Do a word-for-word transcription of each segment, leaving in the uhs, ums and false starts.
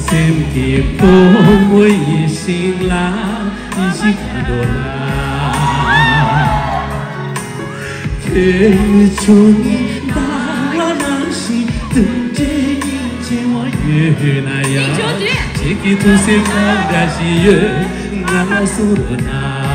སེམས་ཀྱི་ཕོ་མོ་ཡིད་བཞིན་ལ་ཡིད་བཞིན་གང་འགྲོ་ལ། ཁྱེད་ཆོ་ནི་ཟླ་བ་ནང་བཞིན་དུ་འདྲེ་སྙིང་རྗེ་མོ་ཡོད་ན་ཡང་། ཁྱེད་ཀྱི་ཐུགས་སེམས་གང་འདྲ་ཞིག་ཡོད་ང་ལ་གསུང་རོགས་གནང་།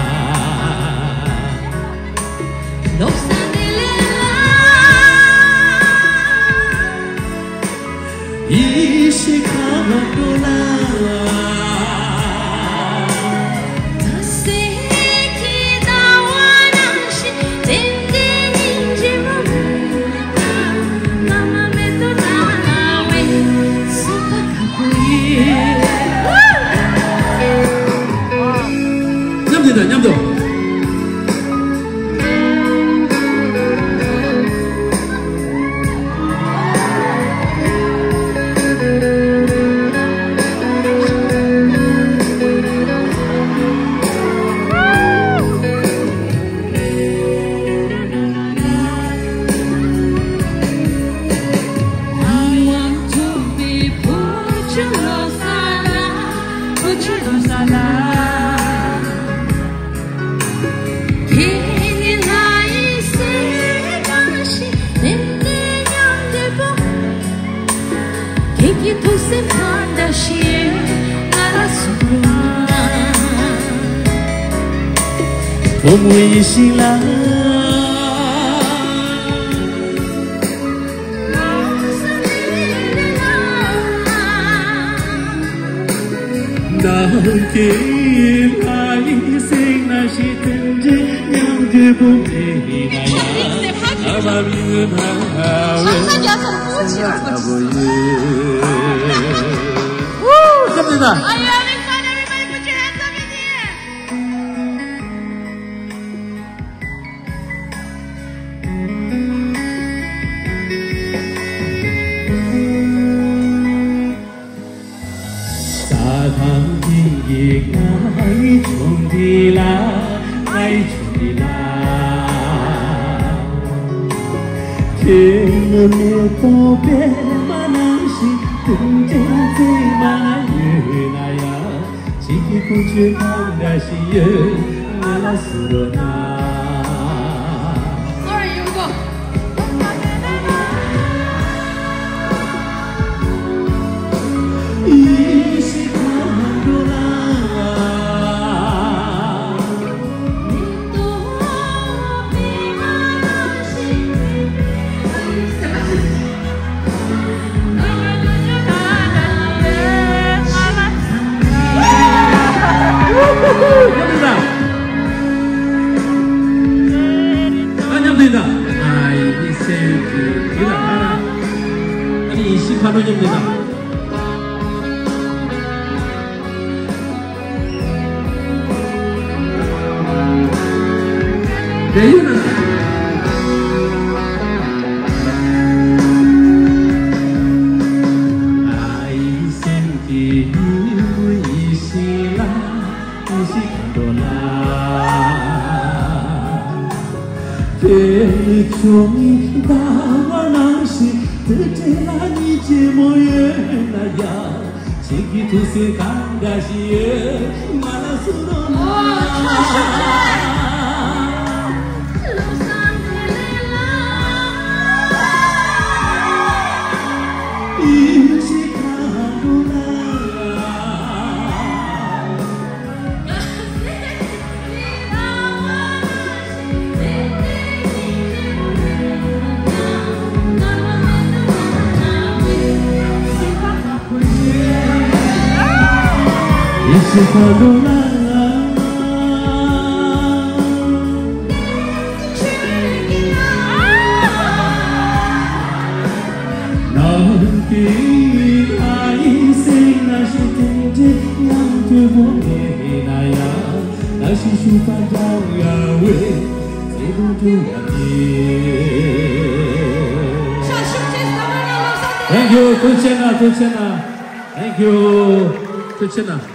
མཉམ་དུ་དང་མཉམ་དུ། ཁྱེད་ཀྱི་ཐུགས་སེམས་གང་འདྲ་ཞིག་ང་ལ་གསུང་རོགས། བུ་མོ་ཡིད་བཞིན་ལ། བདག་གི་ལྷའི་སེང་ན་ཞིག་དུ་འདྲེ་མཉམ་དུ་བུ་མེད་ན་ཡང་། ཨ་མ་མི་ངུ་ཕ་བོ་ཡོད། Woo! Come to that. Are you having fun, everybody? Put your hands up in the air. ས་ཐང་སྟེང་གི་ང་ཡི་ཆུང་འདི་ལ། ང་ཡི་ཆུང་འདི་ལ། ཁྱེད་ནི་མེ་ཏོག་པད་མ་ནང་བཞིན་དུང་ཅན་མཛེས་མ་ཡོད་ན་ཡང་། ཁྱེད་ཀྱི་ཀུན་སྤྱོད་གང་འདྲ་ཞིག་ཡོད་ང་ལ་གསུང་རོགས་གནང་། Sorry, you go. རེད་ཡོད་ན། ཨའི་སེམས་ཀྱི་ཉིན་མོ་ཡིད་བཞིན་ལ། ཡིད་བཞིན་གང་འགྲོ་ལ། དེ་ནི་ཁྱོད་ནི་ཟླ་བ་ནང་བཞིན་དུ་འདྲེ་ལ་ཉིན་རྗེ་མོ་ཡོད་ན་ཡང་། ཁྱེད་ཀྱི་ཐུགས་སེམས་གང་འདྲ་ཞིག་ཡོད་ང་ལ་གསུང་རོགས་གནང་། Thank you. ཐུགས་རྗེ་གནང་། ཐུགས་རྗེ་གནང་། Thank you. ཐུགས་རྗེ་གནང་།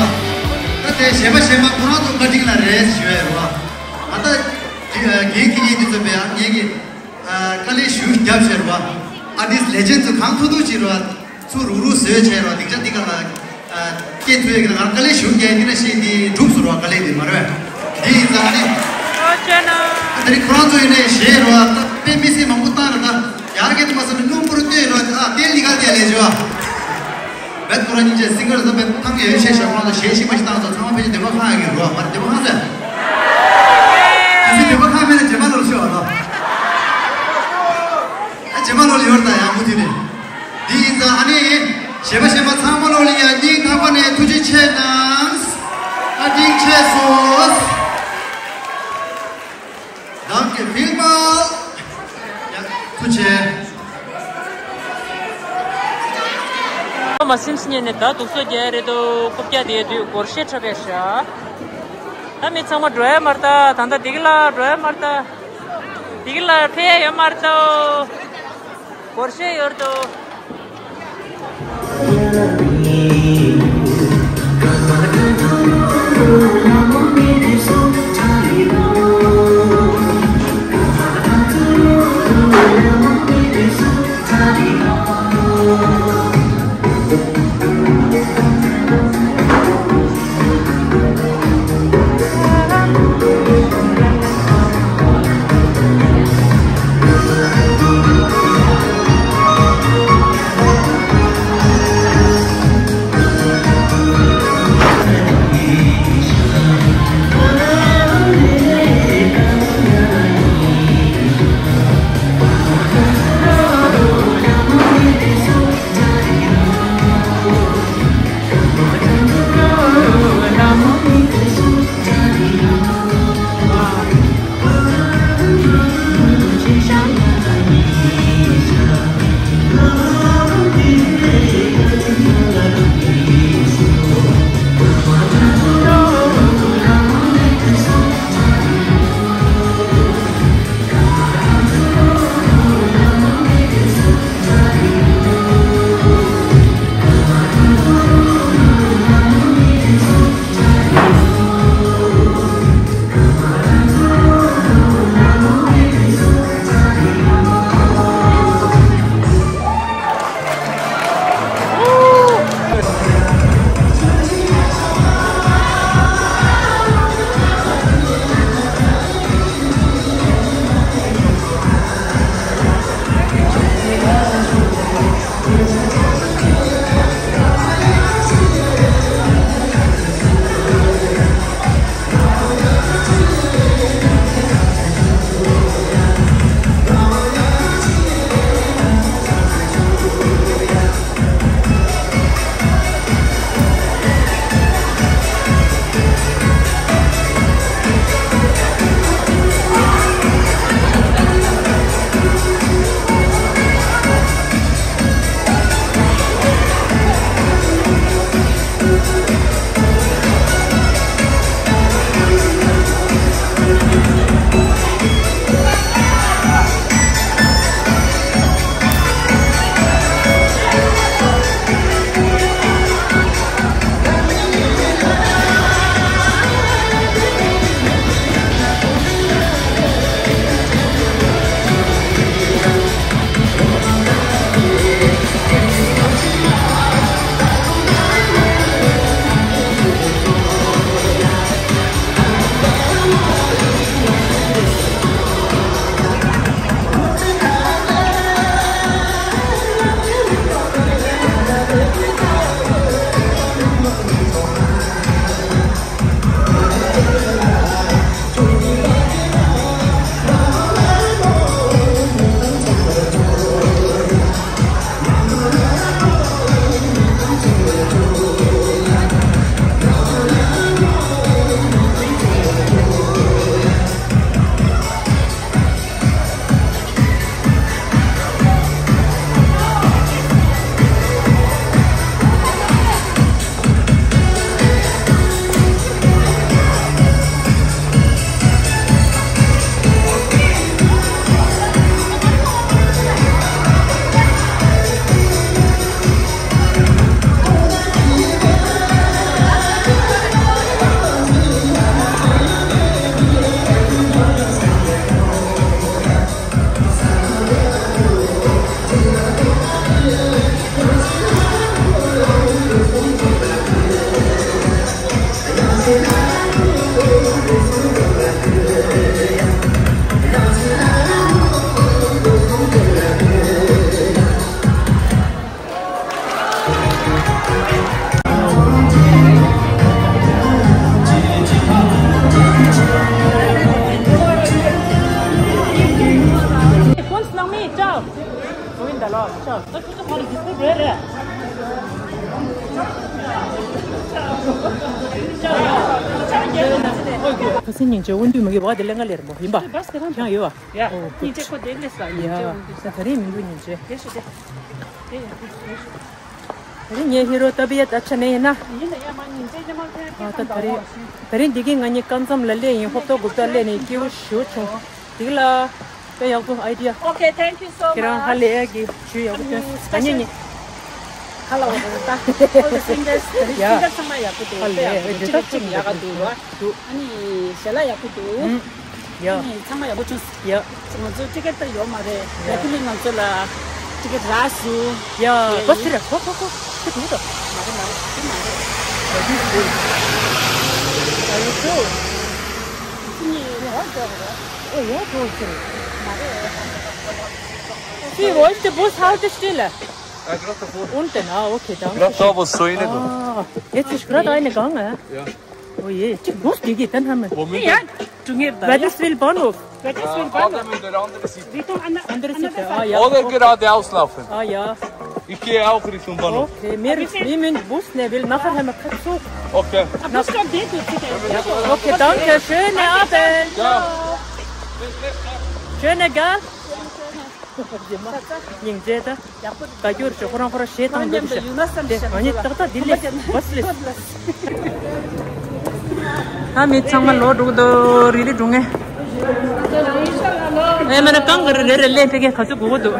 ད་དེ་གཞས་པ་གཞས་མ་ཁོ་རང་ཚོ་བཀའ་དྲིན་ལ་རེད་ཞུ་ཡ་རེད་བ། ང་ད་དེ་རྒན་ཁྱེད་གཉིས་དེ་ཚོ་བས་ངེད་ཀྱི་དཀའ་ལས་ཞུ་རྒྱབ་ཤར་བ། ཨ་ནི་ལེ་ཇེན་ཚོ་གང་ཐུབ་ཐུབ་བྱེད་རོགས། ཚུར་རུག་རུག་བཟོས་བྱས་རོགས། སྡིག་ཅག་འདི་ག་ལ་སྐད་ཐུག་ཡ་གི་ང་དཀའ་ལས་ཞུ་རྒྱབ་འདི་ན་ཤེས་འདི་འགྲུབ་སོང་རོགས། དཀའ་ལས་འདི་མ་རེད། འདི་ཡིན་ཙང་ཨ་ནི། ཨོ་ཅེ་ན། ཨ་དེ་རིང་ཁོ་རང་ཚོ་ཡིན་ནའི་གཞས་རོགས། ད་དཔེ་མི་སྲིད་མང་པོ་བཏང་ར་ད། ཡར་རྒྱས་དུ་མ་སོང་ནས་སྣུམ་པོར་བལྟས་རོགས། ཨ་དེ་ལི་ག་དེ་ལས་བྱོས་ཨ། བེད་ཁོ་རང་གཉིས་ཆེ་སིང་གར་ཟ་བེད་ཐང་ཡོད་ཤེས་ཤག་ཁོ་རང་ཚོ་གཞས་ཤིག་མ་ཞིག་བཏང་སོང་། ཚང་མ་ཕལ་ཆེར་འདོད་པ་ཁེངས་ཡོད་ཀྱི་རོགས། མ་རེད་འདོད་པ་ཁེངས་ཟེར། ཁྱེད་ཚོས་འདོད་པ་ཁེངས་མེད་ན་རྗེས་མ་ལོར་ཤོད་ཨ་ལོ། ཨ་རྗེས་མ་ལོར་ཡོད་ད་ཡག་པོ་དེ་རེད། འདི་ཡིན་ཙང་ཨ་ནི། གཞས་པ་གཞས་མ་ཚང་མ་ལོ་ལ་ཡ་སྙིང་ཐག་པ་ནས་ཐུགས་རྗེ་ཆེ་གནང་། ཨ་སྙིང་ཆེ་སོང་། རང་གི་ཕིལ་མ། ཡ་ཐུགས་རྗེ་ཆེ། མ་སེམས་སྙན་ནས་ད་དུག་སོ་རྒྱག་རེད་དོ། རྐུབ་བཀྱག་དེ་དུས་སྒོར་གཞས་འཁྲབ་པའི་ཤ། ད་མི་ཚང་མ་འགྲོ་ཡ་མ་རེད་ད། ད་ལྟ་དེ་གི་ལ་འགྲོ་ཡ་མ་རེད་ད། དེ་གི་ལ་ཕེབས་ཡ་ཡོད་མ་རེད་དོ། སྒོར་གཞས་ཡོད་དོ། ཁ་སང་ཉིན་བྱེད་དབོན་དུས་མ་གི་བ་དེ་ལེན་ག་ལེར་མོ་ཡིན་པ། ཁྱང་ཡོད་བ། ཡ། ཉིན་བྱེད་ཁོ་དེ་ལས་ས་ཉིན་བྱེད་དབོན་དུས་ས། ད་རིང་མི་འདུག་ཉིན་བྱེད། དེ་ཤོད་དེ། དེ་ཡ་དེ་ཤོད། ད་རིང་ངའི་ཧི་རོ་ཏ་བི་ཡ་ད་ཆ་ནས་ཡིན་ན། ཡིན་ན་ཡ་མ་ཉིན་བྱེད་ཉི་མ་ཐེ་ཨ་ད་ད་རིང་། ད་རིང་འདི་གི་ང་གཉིས་ཀ་འཛོམས་ལ་སླེབས་ཡིན། ཧོབ་ཏོ་གུབ་ཏ་སླེབས་ནས་སྐྱིད་པོ་ཞེ་པོ་བྱུང་། འདི་ལ། དཔེ་ཡག་པོ་ཨའི་ཌི་ཡ། Okay, thank you so much. ཁྱེད་རང་ཧ་ལས་ཀྱི་ཇུས་ཡག་པོ་སྟོན། ད་ཉིན་ཉིན། ཁ་ལ་བ་ད་ད། All the singers, the singers ཚང་མ་ཡག་པོ་འདུག་ཡ། དཔེ་ཡག་པོ་འདུག་གཅིག་གཅིག་ཡག་ག་འདུག་ར། འདུག་ཨ་ནི་ཞལ་ལག་ཡག་པོ་འདུག་ཨུམ། ཡ། ཨ་ནི་ཚང་མ་ཡག་པོ་བྱུང་། ཡ། ང་ཚོ་ཊི་ཀེ་ཊི་ད་ཡོད་མ་རེད། ཡ། ལ་ཁི་ལི་ང་ཚོ་ལ་ཊི་ཀེ་ཊི་རག་སོང་། ཡ། ཡ། བ་སི་རེད། ཧོ་ཧོ་ཧོ། ཁི་འདུག་ད། མ་རེད་མ་རེད། ཁི་མ་རེད། Are you sure? ཁི་ནི་རོགས་འདྲ་རེད། Oh, yeah, go to. See, what's the bus? How to still? I got the phone. Unten, ah, okay, danke. Gerade da, wo es so reingeht. Ah, jetzt ist gerade eine gegangen. Ja. Oh je, die Bus, die geht dann haben wir. Wo müssen wir? Ja, du gehst da. Weidelswil Bahnhof. Weidelswil Bahnhof. Oder mit der anderen Seite. Richtung an der Andere Seite, ah, ja. Oder geradeaus laufen. Ah, ja. Ich gehe auch Richtung Bahnhof. Okay, wir, wir müssen Bus nehmen, weil nachher haben wir keinen Zug. Okay. Bus kommt nicht, bitte. Ja, okay, danke, schönen Abend. Ja. Schönen, gell? རྗེས་མ་སྙིང་རྗེ་ད། ཡག་པོ་རེད། དགའ་སྐྱོར་ཞོག་ཁོ་རང་ཁོ་རང་གཞས་བཏང་འདུག་ཤག་དེ་ང་གཉིས་ཏག་ཏག་འདི་ལས་བ་སི་ལས། ད་མི་ཚང་མ་ལོག་འགྲོ་གི་འདུག་རི་རི་སྒྲུང་ངེ། ཨེ་མ་ན་གང་གི་རི་རི་ལས་ཕེ་གེ་ག་ཚོད་དགོས་གི་འདུག